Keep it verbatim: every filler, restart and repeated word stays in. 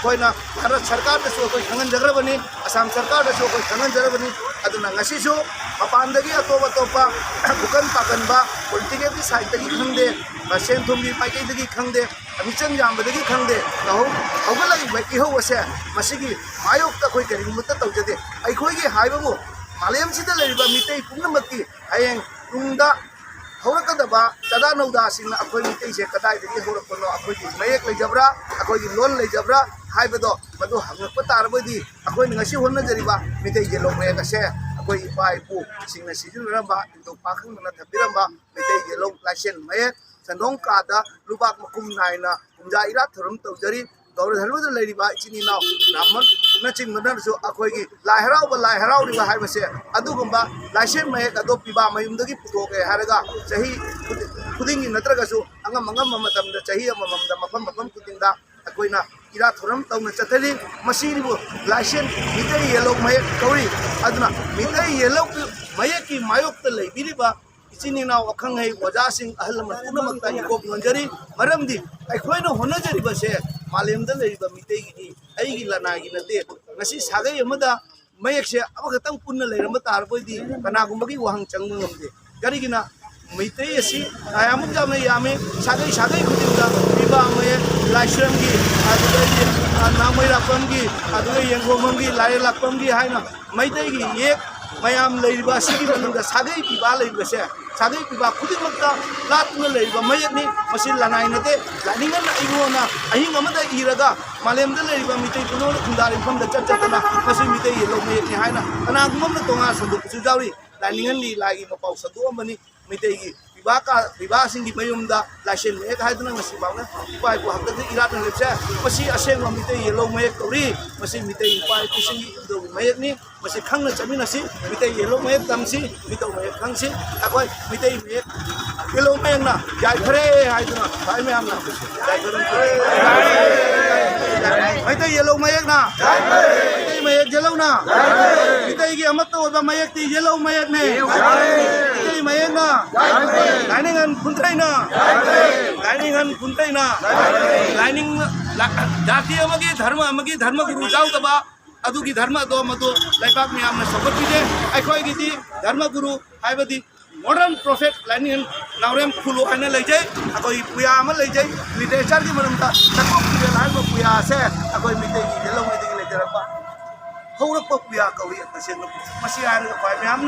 ꯑꯩꯈꯣꯏꯅ ꯚꯥꯔꯠ ꯁꯔꯀꯥꯔꯗꯁꯨ ꯑꯩꯈꯣꯏ ꯈꯪꯍꯟꯖꯈ꯭ꯔꯕꯅꯤ, ꯑꯁꯥꯝ ꯁꯔꯀꯥꯔꯗꯁꯨ ꯑꯩꯈꯣꯏ ꯈꯪꯍꯟꯖꯔꯕꯅꯤ꯫ ꯑꯗꯨꯅ ꯉꯁꯤꯁꯨ ꯃꯄꯥꯟꯗꯒꯤ ꯑꯇꯣꯞ ꯑꯇꯣꯞꯄ ꯈꯨꯀꯟ ꯄꯥꯀꯟꯕ ꯄꯣꯂꯤꯇꯤꯀꯦꯜꯒꯤ ꯁꯥꯏꯠꯇꯒꯤ ꯈꯪꯗꯦ, ꯁꯦꯟ ꯊꯨꯝꯒꯤ ꯃꯥꯏꯀꯩꯗꯒꯤ ꯈꯪꯗꯦ, ꯃꯤꯆꯪ ꯌꯥꯝꯕꯗꯒꯤ ꯈꯪꯗꯦ, ꯇꯧꯍꯧ-, ꯍꯧꯒꯠꯂꯛꯂꯤꯕ ꯏꯍꯧ ꯑꯁꯦ ꯃꯁꯤꯒꯤ ꯃꯥꯌꯣꯛꯇ ꯑꯩꯈꯣꯏ ꯀꯔꯤꯒꯨꯝꯕꯇ ꯇꯧꯖꯗꯦ꯫ ꯑꯩꯈꯣꯏꯒꯤ ꯍꯥꯏꯕꯕꯨ ꯃꯥꯂꯦꯝꯁꯤꯗ ꯂꯩꯔꯤꯕ ꯃꯤꯇꯩ ꯄꯨꯝꯅꯃꯛꯀꯤ ꯍꯌꯦꯡ ꯇꯨꯡꯗ ꯍꯧꯔꯛꯀꯗꯕ ꯆꯥꯗꯥ ꯅꯧꯗꯥꯁꯤꯡꯅ ꯑꯩꯈꯣꯏ ꯃꯤꯇꯩꯁꯦ ꯀꯗꯥꯏꯗꯒꯤ ꯍꯧꯔꯛꯄꯅꯣ, ꯑꯩꯈꯣꯏꯒꯤ ꯃꯌꯦꯛ ꯂꯩꯖꯕ꯭ꯔꯥ, ꯑꯩꯈꯣꯏꯒꯤ ꯂꯣꯟ ꯂꯩꯖꯕ꯭ꯔꯥ ꯍꯥꯏꯕꯗꯣ ꯃꯗꯨ ꯍꯪꯉꯛꯄ ꯇꯥꯔꯕꯗꯤ, ꯑꯩꯈꯣꯏꯅ ꯉꯁꯤ ꯍꯣꯠꯅꯖꯔꯤꯕ ꯃꯤꯇꯩ ꯌꯦꯂꯣꯡ ꯃꯌꯦꯛ ꯑꯁꯦ ꯑꯩꯈꯣꯏ ꯏꯄꯥ ꯏꯄꯨꯁꯤꯡꯅ ꯁꯤꯖꯤꯟꯅꯔꯝꯕ, ꯏꯟꯗꯣ ꯄꯥꯈꯪꯗꯅ ꯊꯝꯕꯤꯔꯝꯕ ꯃꯤꯇꯩ ꯌꯦꯂꯣꯡ ꯂꯥꯏꯁꯦꯟ ꯃꯌꯦꯛ ꯁꯟꯗꯣꯡ ꯀꯥꯗ ꯂꯨꯕꯥꯛ ꯃꯈꯨꯝ ꯅꯥꯏꯅ ꯀꯨꯝꯖꯥ ꯏꯔꯥꯠ ꯊꯧꯔꯝ ꯇꯧꯖꯔꯤ꯫ ꯒꯧꯔ ꯙꯔꯃꯗ ꯂꯩꯔꯤꯕ ꯏꯆꯤꯟ ꯏꯅꯥꯎ ꯕ꯭ꯔꯥꯍꯃꯟꯅꯆꯤꯡꯕꯅꯁꯨ ꯑꯩꯈꯣꯏꯒꯤ ꯂꯥꯏ ꯍꯔꯥꯎꯕ, ꯂꯥꯏ ꯍꯔꯥꯎꯔꯤꯕ ꯍꯥꯏꯕꯁꯦ ꯑꯗꯨꯒꯨꯝꯕ ꯂꯥꯏꯁꯦꯟ ꯃꯌꯦꯛ ꯑꯗꯣ ꯄꯤꯕꯥ ꯃꯌꯨꯝꯗꯒꯤ ꯄꯨꯊꯣꯛꯑꯦ ꯍꯥꯏꯔꯒ ꯆꯍꯤ ꯈꯨꯗꯤꯡꯒꯤ ꯅꯠꯇ꯭ꯔꯒꯁꯨ ꯑꯉꯝ ꯑꯉꯝꯕ ꯃꯇꯝꯗ ꯆꯍꯤ ꯑꯃꯃꯝꯗ ꯃꯐꯝ ꯃꯐꯝ ꯈꯨꯗꯤꯡꯗ ꯑꯩꯈꯣꯏꯅ ꯏꯔꯥꯠ ꯊꯧꯔꯝ ꯇꯧꯅ ꯆꯠꯊꯔꯤ꯫ ꯃꯁꯤꯕꯨ ꯂꯥꯏꯁꯦꯟ ꯃꯤꯇꯩ ꯌꯦꯂꯣꯡ ꯃꯌꯦꯛ ꯀꯧꯏ꯫ ꯑꯗꯨꯅ ꯃꯤꯇꯩ ꯌꯦꯂꯣꯡ ꯃꯌꯦꯛꯀꯤ ꯃꯥꯌꯣꯛꯇ ꯂꯩꯕꯤꯔꯤꯕ ꯏꯆꯤꯟ ꯏꯅꯥꯎ ꯑꯈꯪ ꯑꯍꯩ, ꯑꯣꯖꯥꯁꯤꯡ, ꯑꯍꯜ ꯂꯃꯟ ꯄꯨꯝꯅꯃꯛꯇ ꯏꯀꯣꯛ ꯅꯣꯟꯖꯔꯤ꯫ ꯃꯔꯝꯗꯤ ꯑꯩꯈꯣꯏꯅ ꯍꯣꯠꯅꯖꯔꯤꯕꯁꯦ ꯃꯥꯂꯦꯝꯗ ꯂꯩꯔꯤꯕ ꯃꯤꯇꯩꯒꯤꯅꯤ, ꯑꯩꯒꯤ ꯂꯅꯥꯏꯒꯤ ꯅꯠꯇꯦ꯫ ꯉꯁꯤ ꯁꯥꯒꯩ ꯑꯃꯗ ꯃꯌꯦꯛꯁꯦ ꯑꯃꯈꯛꯇꯪ ꯄꯨꯟꯅ ꯂꯩꯔꯝꯕ ꯇꯥꯔꯕꯗꯤ ꯀꯅꯥꯒꯨꯝꯕꯒꯤ ꯋꯥꯍꯪ ꯆꯪꯕ ꯉꯝꯗꯦ꯫ ꯀꯔꯤꯒꯤꯅ? ꯃꯩꯇꯩ ꯑꯁꯤ ꯀꯌꯥꯃꯨꯛ ꯌꯥꯝꯅ ꯌꯥꯝꯃꯤ, ꯁꯥꯒꯩ ꯁꯥꯒꯩ ꯈꯨꯗꯤꯡꯗ ꯄꯤꯕꯥ ꯃꯌꯦꯛ, ꯂꯥꯏꯁ꯭ꯔꯝꯒꯤ, ꯑꯗꯨꯗꯒꯤ, ꯑ, ꯅꯥꯃꯩꯔꯥꯛꯄꯝꯒꯤ, ꯑꯗꯨꯒ ꯌꯦꯡꯒꯣꯝꯕꯝꯒꯤ, ꯂꯥꯏꯔꯦꯜꯂꯥꯛꯄꯝꯒꯤ ꯍꯥꯏꯅ ꯃꯩꯇꯩꯒꯤ ꯌꯦꯛ ꯃꯌꯥꯝ ꯂꯩꯔꯤꯕ ꯑꯁꯤꯒꯤ ꯃꯅꯨꯡꯗ ꯁꯥꯒꯩ ꯄꯤꯕꯥ ꯂꯩꯔꯤꯕꯁꯦ, ꯁꯥꯒꯩ ꯄꯤꯕꯥ ꯈꯨꯗꯤꯡꯃꯛꯇ ꯂꯥꯠꯇꯨꯅ ꯂꯩꯔꯤꯕ ꯃꯌꯦꯛꯅꯤ꯫ ꯃꯁꯤ ꯂꯅꯥꯏ ꯅꯠꯇꯦ꯫ ꯂꯥꯏꯅꯤꯡꯉꯟꯅ ꯑꯩꯉꯣꯟꯗ ꯑꯍꯤꯡ ꯑꯃꯗ ꯏꯔꯒ ꯃꯥꯂꯦꯝꯗ ꯂꯩꯔꯤꯕ ꯃꯤꯇꯩ ꯄꯨꯝꯅꯃꯛꯅ ꯈꯨꯟꯗꯥꯔꯤꯕ ꯃꯐꯝꯗ ꯆꯠ ꯆꯠꯇꯅ ꯃꯁꯤ ꯃꯤꯇꯩ ꯌꯦꯂꯣꯡ ꯃꯌꯦꯛꯅꯤ ꯍꯥꯏꯅ ꯀꯅꯥꯒꯨꯝꯕ ꯑꯃꯅ ꯇꯣꯉꯥꯟꯅ ꯁꯟꯗꯣꯛꯄꯁꯨ ꯌꯥꯎꯔꯤ꯫ ꯂꯥꯏꯅꯤꯡꯉꯟꯒꯤ ꯂꯥꯏꯒꯤ ꯃꯄꯥꯎ ꯁꯟꯗꯣꯛꯑꯝꯕꯅꯤ꯫ ꯃꯤꯇꯩꯒꯤ ꯄꯤꯕꯥ ꯀꯥ-, ꯄꯤꯕꯥꯁꯤꯡꯒꯤ ꯃꯌꯨꯝꯗ ꯂꯥꯏꯁꯦꯟ ꯃꯌꯦꯛ ꯍꯥꯏꯗꯨꯅ ꯉꯁꯤ ꯐꯥꯎꯅ ꯏꯄꯥ ꯏꯄꯨ ꯍꯥꯛꯇꯛꯇ ꯏꯔꯥꯠꯅ ꯂꯩꯕꯁꯦ, ꯃꯁꯤ ꯑꯁꯦꯡꯕ ꯃꯤꯇꯩ ꯌꯦꯂꯣꯡ ꯃꯌꯦꯛ ꯀꯧꯔꯤ꯫ ꯃꯁꯤ ꯃꯤꯇꯩ ꯏꯄꯥ ꯏꯄꯨꯁꯤꯡꯒꯤ ꯏꯕꯨꯙꯧꯒꯤ ꯃꯌꯦꯛꯅꯤ꯫ ꯃꯁꯤ ꯈꯪꯅ ꯆꯠꯃꯤꯟꯅꯁꯤ꯫ ꯃꯤꯇꯩ ꯌꯦꯂꯣꯡ ꯃꯌꯦꯛ ꯇꯝꯁꯤ, ꯃꯤꯇꯧ ꯃꯌꯦꯛ ꯈꯪꯁꯤ꯫ ꯑꯩꯈꯣꯏ ꯃꯤꯇꯩ ꯃꯌꯦꯛ ꯌꯦꯂꯣꯡ ꯃꯌꯦꯛꯅ ꯌꯥꯏꯐꯔꯦ ꯍꯥꯏꯗꯨꯅ ꯚꯥꯏ ꯃꯌꯥꯝꯅ ꯌꯥꯏꯐꯔꯦ꯫ ꯃꯩꯇꯩ ꯌꯦꯂꯣꯡ ꯃꯌꯦꯛꯅ ꯌꯥꯏꯐꯔꯦ꯫ ꯃꯩꯇꯩ ꯃꯌꯦꯛ ꯌꯦꯜꯍꯧꯅ꯫ ꯃꯤꯇꯩꯒꯤ ꯑꯃꯠꯇ ꯑꯣꯏꯕ ꯃꯌꯦꯛꯇꯤ ꯌꯦꯜꯍꯧ ꯃꯌꯦꯛꯅꯦ꯫ ꯃꯤꯇꯩ ꯃꯌꯦꯛꯅ, ꯂꯥꯏꯅꯤꯡꯍꯟ ꯈꯨꯟꯇꯩꯅ, ꯂꯥꯏꯅꯤꯡꯍꯟ ꯈꯨꯟꯇꯩꯅ, ꯂꯥꯏꯅꯤꯡ, ꯂꯥ-, ꯖꯥꯇꯤ ꯑꯃꯒꯤ, ꯙꯔꯃ ꯑꯃꯒꯤ ꯙꯔꯃ ꯒꯨꯔꯨ ꯌꯥꯎꯗꯕ, ꯑꯗꯨꯒꯤ ꯙꯔꯃꯗꯣ ꯃꯗꯨ ꯂꯩꯕꯥꯛ ꯃꯌꯥꯝꯅ ꯁꯧꯒꯠꯄꯤꯗꯦ꯫ ꯑꯩꯈꯣꯏꯒꯤꯗꯤ ꯙꯔꯃ ꯒꯨꯔꯨ ꯍꯥꯏꯕꯗꯤ modern prophet ꯂꯥꯏꯅꯤꯡꯍꯟ ꯅꯥꯎꯔꯦꯝ ꯈꯨꯂꯨ ꯍꯥꯏꯅ ꯂꯩꯖꯩ꯫ ꯑꯩꯈꯣꯏ ꯄꯨꯌꯥ ꯑꯃ ꯂꯩꯖꯩ꯫ Literature ꯒꯤ ꯃꯅꯨꯡꯗ ꯆꯥꯇ꯭ꯔꯨꯛ ꯇꯨꯔꯦꯜ ꯍꯥꯏꯔꯤꯕ ꯄꯨꯌꯥ ꯑꯁꯦ ꯑꯩꯈꯣꯏ ꯃꯤꯇꯩꯒꯤ ꯌꯦꯜꯍꯧꯉꯩꯗꯒꯤ ꯂꯩꯖꯔꯛꯄ ꯍꯧꯔꯛꯄ ꯄꯨꯌꯥ ꯀꯧꯏ꯫ ꯇꯁꯦꯡꯅ ꯃꯁꯤ ꯍꯥꯏꯔꯒ ꯈ꯭ꯋꯥꯏ ꯃꯌꯥꯝꯅ